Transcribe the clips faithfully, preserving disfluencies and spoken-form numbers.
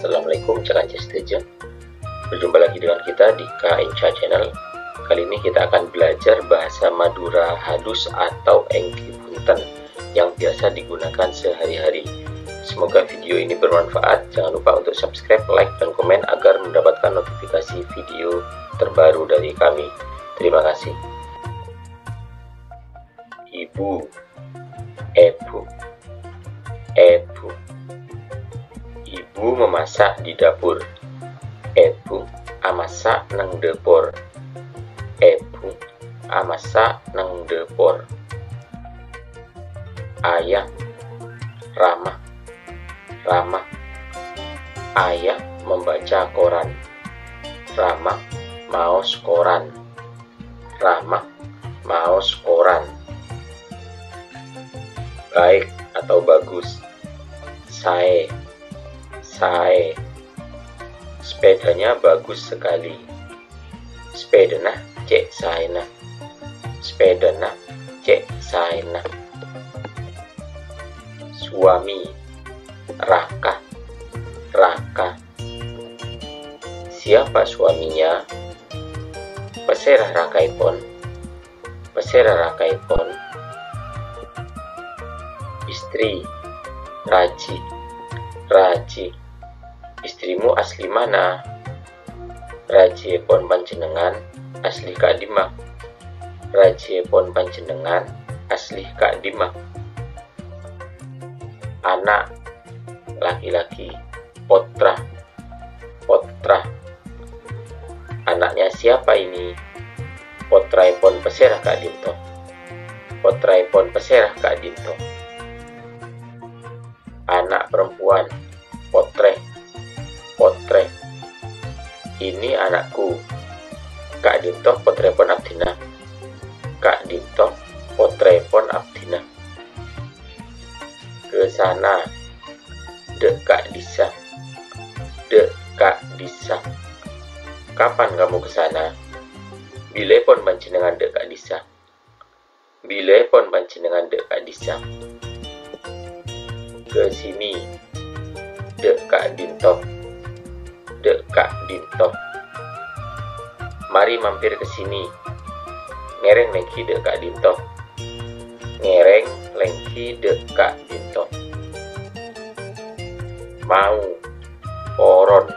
Assalamualaikum, ca'na sadhâjâ. Berjumpa lagi dengan kita di K N C Channel. Kali ini kita akan belajar bahasa Madura halus atau èngghi bhunten yang biasa digunakan sehari-hari. Semoga video ini bermanfaat. Jangan lupa untuk subscribe, like, dan komen agar mendapatkan notifikasi video terbaru dari kami. Terima kasih. Ibu, èbhu, èbhu. Ibu memasak di dapur. Èbhu amassa' neng dâpor. Èbhu amassa' neng dâpor. Ayah, rama, rama. Ayah membaca koran. Rama maos koran. Rama maos koran. Baik atau bagus. Saè, saè. Sepedanya bagus sekali. Sepèdana cè' saèna. Sepèdana cè' saèna. Suami, raka, raka. Siapa suaminya? Pasèra rakaèpon? Pasèra rakaèpon? Istri, raji, raji. Istrimu asli mana? Rajièpon panjhennengngan asli ka'dimma? Rajièpon panjhennengngan asli ka'dimma? Ana', laki-laki, pottra, pottra. Anaknya siapa ini? Pottraèpon pasèra ka'dinto? Pottraèpon pasèra ka'dinto? Anak perempuan, pottrè, pottrè. Ini anakku. Ka'dinto pottraèpon abdhina. Ka'dinto pottraèpon abdhina. Ke sana. Dâ' ka'dissa'. Dâ' ka'dissa'. Kapan kamu ke sana? Bilâèpon panjhennengngan dâ' ka'dissa'? Bilâèpon panjhennengngan dâ' ka'dissa'? Ke sini. Dâ' ka'dinto. Dâ' ka'dinto. Mari mampir ke sini. Ngèrèng lèngghi dâ' ka'dinto. Ngèrèng lèngghi dâ' ka'dinto. Mau. Poron.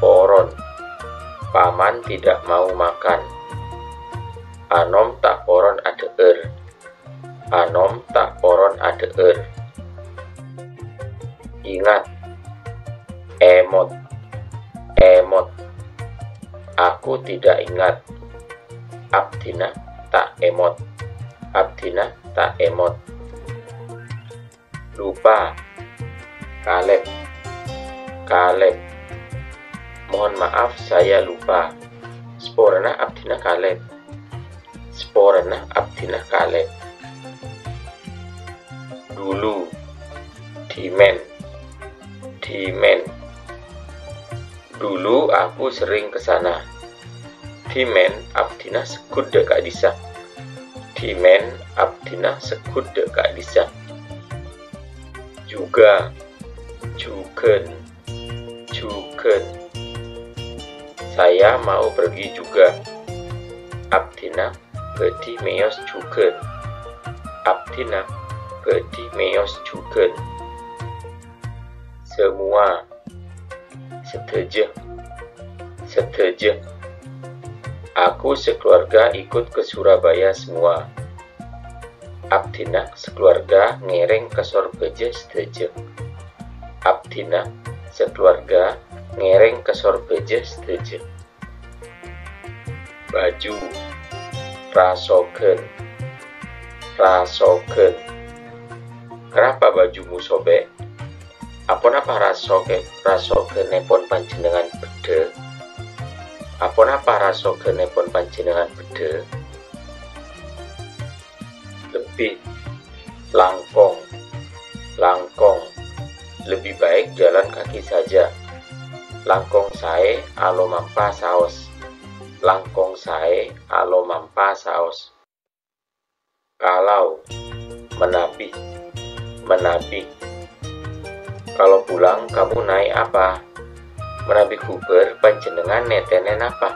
Poron. Paman tidak mau makan. Anom ta' poron adhâ'âr. Anom ta' poron adhâ'âr. Ingat. Èmot. Èmot. Aku tidak ingat. Abdhina ta' èmot. Abdhina ta' èmot. Lupa. Kalèp. Kalèp. Mohon maaf, saya lupa. Saporana abdhina kalèp. Saporana abdhina kalèp. Dulu. Dhimèn. Dhimèn. Dulu aku sering ke sana. Dhimèn abdhina segghut dâ' ka'dissa'. Dhimèn abdhina segghut dâ' ka'dissa'. Juga. Jhughân. Jhughân. Saya mau pergi juga. Abdhina bhâdhi mèyos jhughân. Abdhina bhâdhi mèyos jhughân. Semua. Sadhâjâ. Sadhâjâ. Aku sekeluarga ikut ke Surabaya semua. Abdhina sakeluarga ngèrèng ka Sorbhâjâ sadhâjâ. Abdhina sakeluarga ngèrèng ka Sorbhâjâ sadhâjâ. Baju. Rasoghân. Rasoghân. Kenapa bajumu sobek? Aponapa rasoghân, rasoghânèpon panjhennengngan beddhâ? Aponapa rasoghânèpon panjhennengngan beddhâ? Lebih. Langkong. Langkong. Lebih baik jalan kaki saja. Langkong saè alomampa saos. Langkong saè alomampa saos. Kalau. Manabi. Manabi. Kalau pulang, kamu naik apa? Manabi ghubâr, panjhennengngan nètènè napa?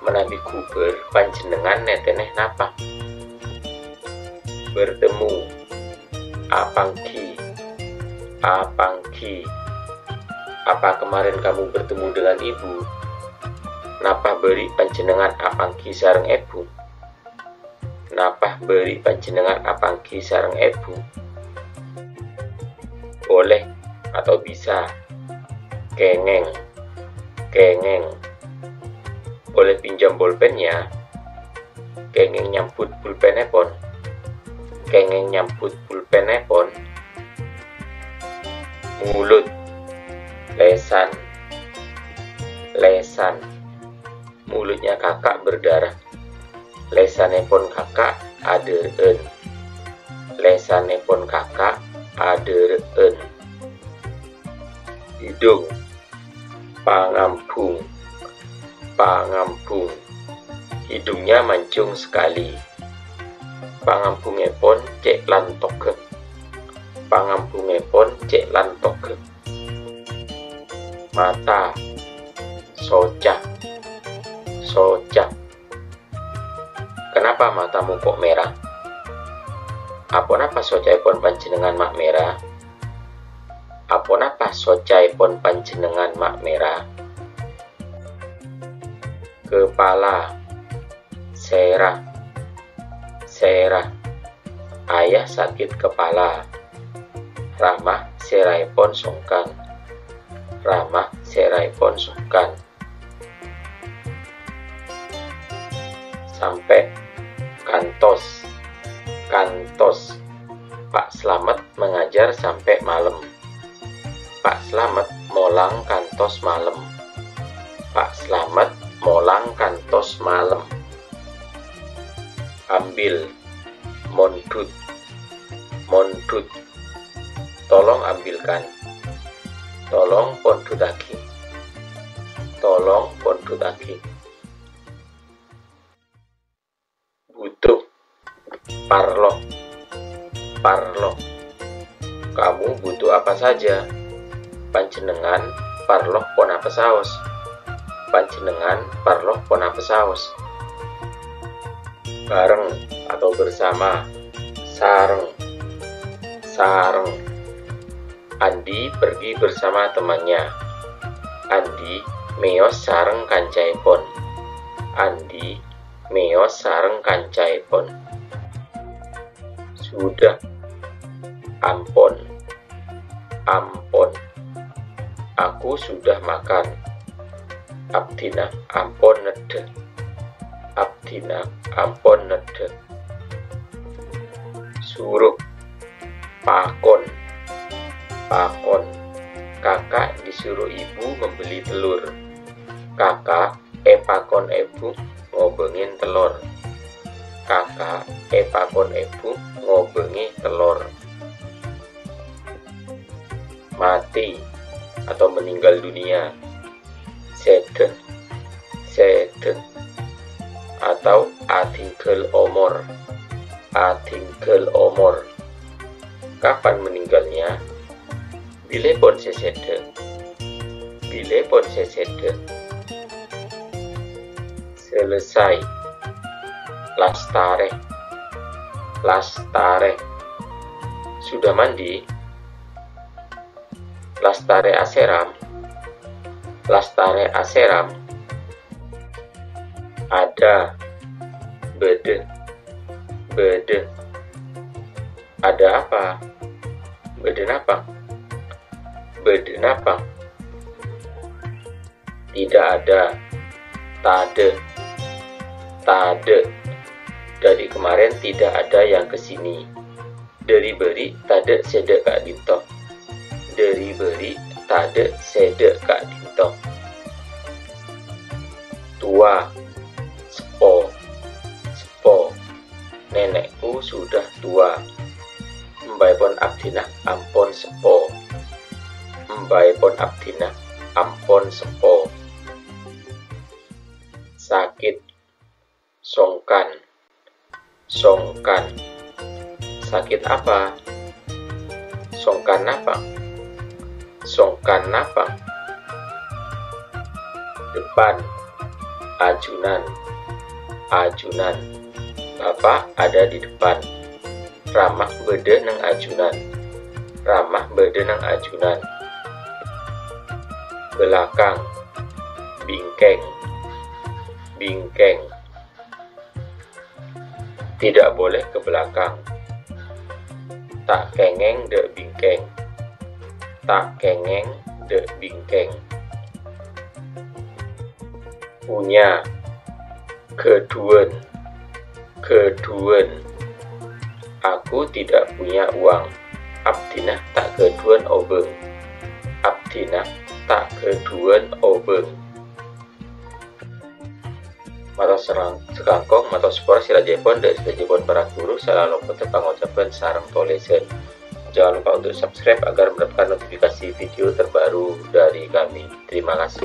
Manabi ghubâr, panjhennengngan nètènè napa? Bertemu. Apangghi. Apangghi. Apa kemarin kamu bertemu dengan ibu? Napa bâri' panjhennengngan apangghi sareng èbhu? Napa bâri' panjhennengngan apangghi sareng èbhu? Boleh atau bisa. Kèngèng. Kèngèng. Boleh pinjam bolpennya? Kèngèng nyambhut bulpenèpon. Kèngèng nyambhut bulpenèpon. Mulut. Lèsan. Lèsan. Mulutnya kakak berdarah. Lèsanèpon kakak adârâ'ân. Lèsanèpon kakak adârâ'ân. Hidung. Pangambhung. Pangambhung. Hidungnya mancung sekali. Pangambhungèpon cè' lan togghâ. Pangambhungèpon cè' lan togghâ. Mata. Soca. Soca. Kenapa matamu kok merah? Aponapa socaèpon panjhennengngan ma' mèra? Aponapa socaèpon panjhennengngan ma' mèra? Kepala. Sèra. Sèra. Ayah sakit kepala. Rama sèraèpon songkan. Rama sèraèpon songkan. Sampè'. Kantos. Kantos. Pak Slamet mengajar sampai malam. Pak Slamet molang kantos malem. Pak Slamet molang kantos malem. Ambil. Mondhut. Mondhut. Tolong ambilkan. Tolong pondhuttaghi. Tolong pondhuttaghi. Butuh. Parlo. Parlo. Kamu butuh apa saja? Panjhennengngan parlo ponapa saos? Panjhennengngan parlo ponapa saos? Bareng atau bersama. Sareng. Sareng. Andi pergi bersama temannya. Andi mèyos sareng kancaèpon. Andi mèyos sareng kancaèpon. Sudah. Ampon. Ampon. Aku sudah makan. Abdhina ampon neddhâ. Abdhina ampon neddhâ. Suruh. Pakon. Pakon. Kakak disuruh ibu membeli telur. Kakak èpakon èbhu ngobângè telor. Kakak èpakon èbhu ngobângè telor. Mati atau meninggal dunia. Sèdhâ. Sèdhâ. Atau adhingghâl omor. Adhingghâl omor. Kapan meninggalnya? Bilâ pon sè sèdhâ. Bilâ pon sè sèdhâ. Selesai. Lastarè. Lastarè. Sudah mandi? Lastarè asèram. Lastarè asèram. Ada. Bâdâ. Bâdâ. Ada apa? Bâdâ napa? Bâdâ napa? Tidak ada. Tadâ'. Tadâ'. Dari kemarin tidak ada yang ke sini. Dhâri bâri' tadâ' sè dâ' ka'dinto. Dhâri bâri' tadâ' sè dâ' ka'dinto. Tua. Seppo. Seppo. Nenekku sudah tua. Embaèpon abdhina ampon seppo. Embaèpon abdhina ampon seppo. Sakit. Songkan. Songkan. Sakit apa? Songkan napa? Songkan napa? Depan. Ajunan. Ajunan. Bapak ada di depan. Rama bâdâ neng ajunan. Rama bâdâ neng ajunan. Belakang. Bingkèng. Bingkèng. Tidak boleh ke belakang. Ta' kèngèng dâ' bingkèng. Ta' kèngèng dâ' bingkèng. Punya. Ghâdhuwân. Ghâdhuwân. Aku tidak punya uang. Abdhina ta' ghâdhuwân obâng. Abdhina ta' ghâdhuwân obâng. Mator sareng sakangkong, mator saporana sè rajâèpon dâ' sadhâjâpon para ghuru, sala lopot pangocabhân sareng tolèsan. Jangan lupa untuk subscribe agar mendapatkan notifikasi video terbaru dari kami. Terima kasih.